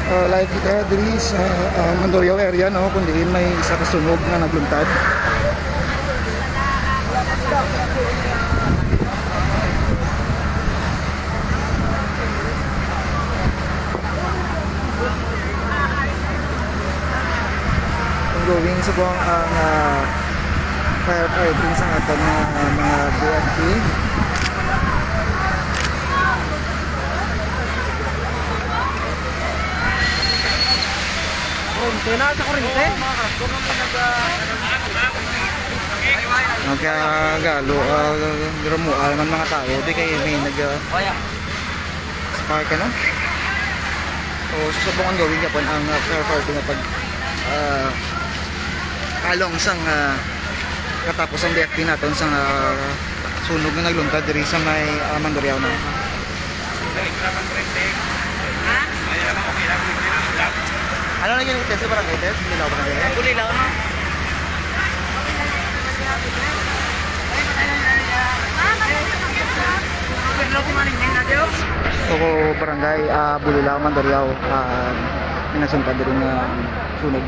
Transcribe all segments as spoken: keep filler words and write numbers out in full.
Ah, like kita diri sa, ah, Mandurriao area, no, kung diin may isa ka sunog nga nagluntad. Ongoing subong ang, ah, firefighting sa aton nga, ah, mga B F P. Kurente na sa kurente. Nagkagalo, ah, gramuan man mga tao, di kay may nag, ah, spark, ano? So, subong ongoing gyapon ang, ah, firefighting nga pag, ah, along sang, ah, katapos ang B F P naton sang, ah, sunog nga nagluntad diri sa may, ah, Mandurriao na. Ano na yung test sa barangay, test? Hindi na ako barangay. Bulilaw, no? So, barangay, ah, Bulilaw, Mandurriao, ah, may nasuntad diri nga sunog.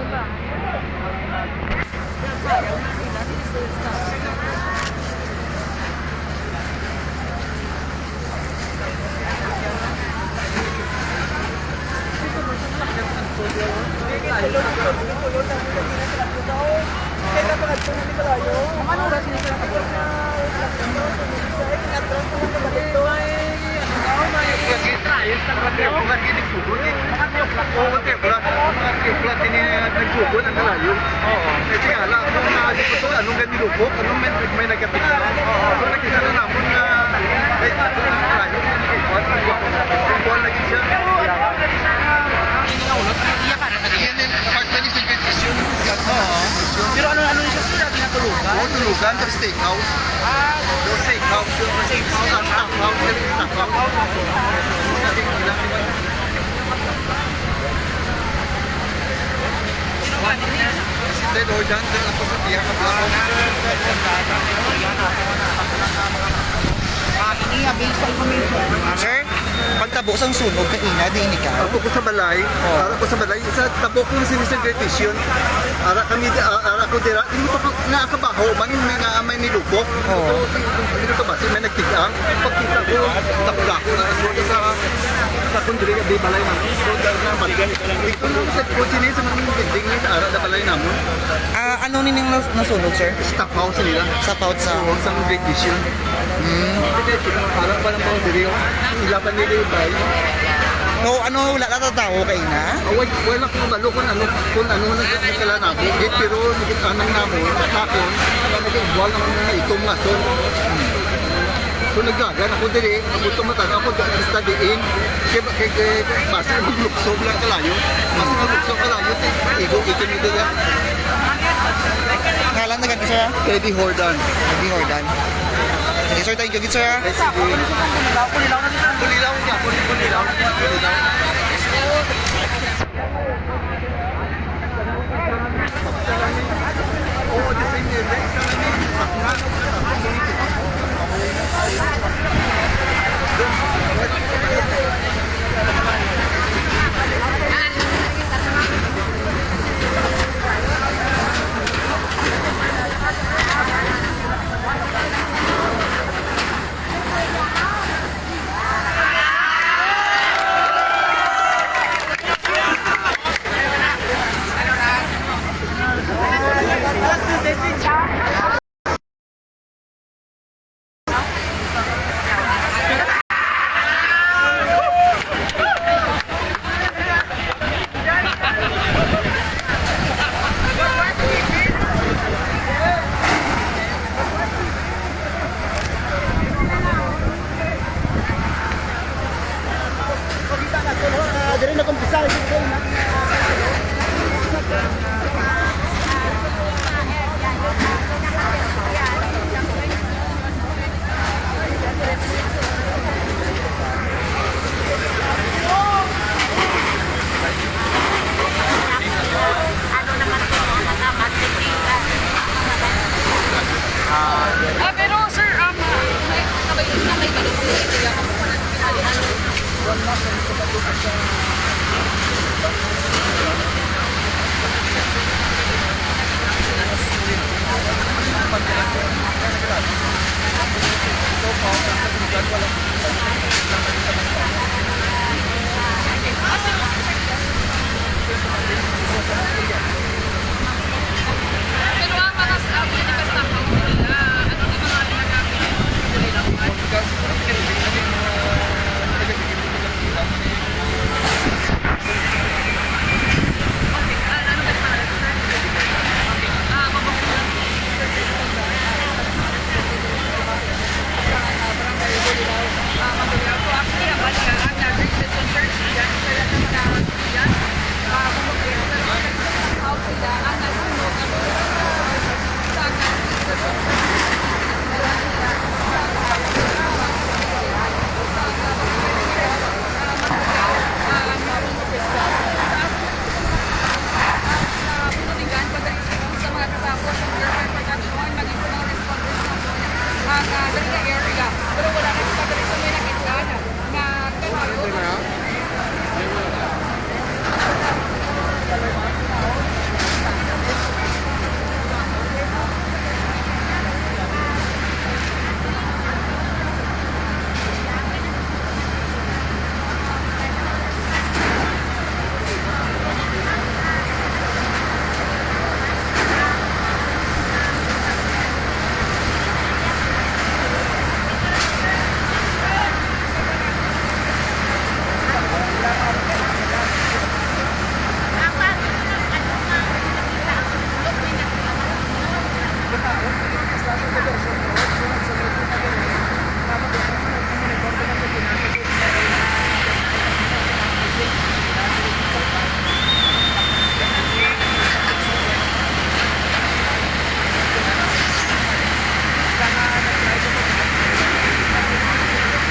Mga tripla, mga tripla, din yung nagsugod ang kalayo. Oo. Eh, sige, ala, kung naadto ko to, anong gani lupok? Anong may, may nagkapit na? Oo. Kung nakita na naman nga, eh, ito ang kalayo, ang kuwan, ang kuwan, ang kuwan lagi siya. Yan yung part twenty-six yun. Oo. Pero ano, ano yung siya? Sila tinatulugan? Oo, tulugan, sa steakhouse. Ah, steakhouse. Steakhouse, steakhouse. Ang steakhouse, steakhouse. Ted Ordan, sir, ako sa tiyak na vlog. Ah, ini, ah, based sa information. Sir, pagtabo sang sunog, kaina, di ini ka? Ako ko sa balay. Oh. Ara ko sa balay. Sa tabo ko sa Mister Great Vision. Ara kami, ah, ara ko dira. Imo to nga kabaho, man may nga may nilupok. Oo. Dito ka ba? Si may nagtigang. Pagkita ko, tapos ako na sa, sa kundri, di balay na. So, dahil na, balik. Ikaw nung sa kotse niya, sa mga building niya, sa ara na balay namon. Ah, ano ni ning nas-, nasunog, sir? Staff house nila. Staff house sa Oo, sa Great Vision. Hmm. Hindi, sino, alam pa lang mga diri, oh. Ilaban nila yung bahay. So, ano, wala na tatawo kaina? Oh, wait, wala ko kabalo kung ano, kung ano na nagkala na. Bukid, pero nagkit-, anong namon, takon, naging buwan naman na itom nga, so. So, naglagan ako diri, ako tumatan, ako dyan, sa study in, kay, kay, kay, basta maglukso lang kalayo, basta maglukso kalayo, ti-, igo, ito nito yan. Ngalan na gani, sir? Eddie Hordan. Eddie Hordan. Sige, sir, thank you, sir. Ay, sige. Bulilaw, Bulilaw, Bulilaw, Bulilaw. Pero ang mga sa amin, nagkasama ko nila. Ano na mga ginagamit nila?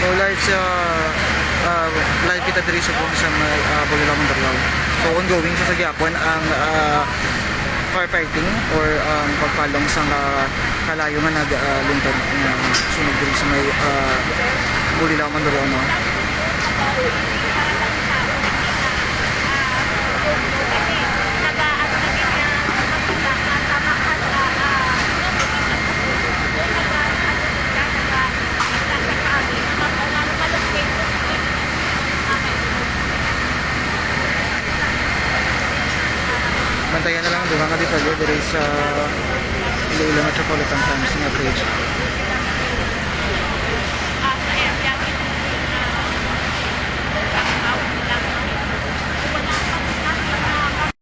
So, live sa, ah, live kita diri sa buong sa may, ah, Bulilao, Mandarao. So, ongoing sa, sa gihapon ang, ah, firefighting or ang pagpalong sa, ah, kalayo nga nag, ah, lingkod nga sunog diri sa may, ah, Bulilao, Mandarao, no? Bantayan na lang ang duha nga detalye diri sa Iloilo Metropolitan Times nga page.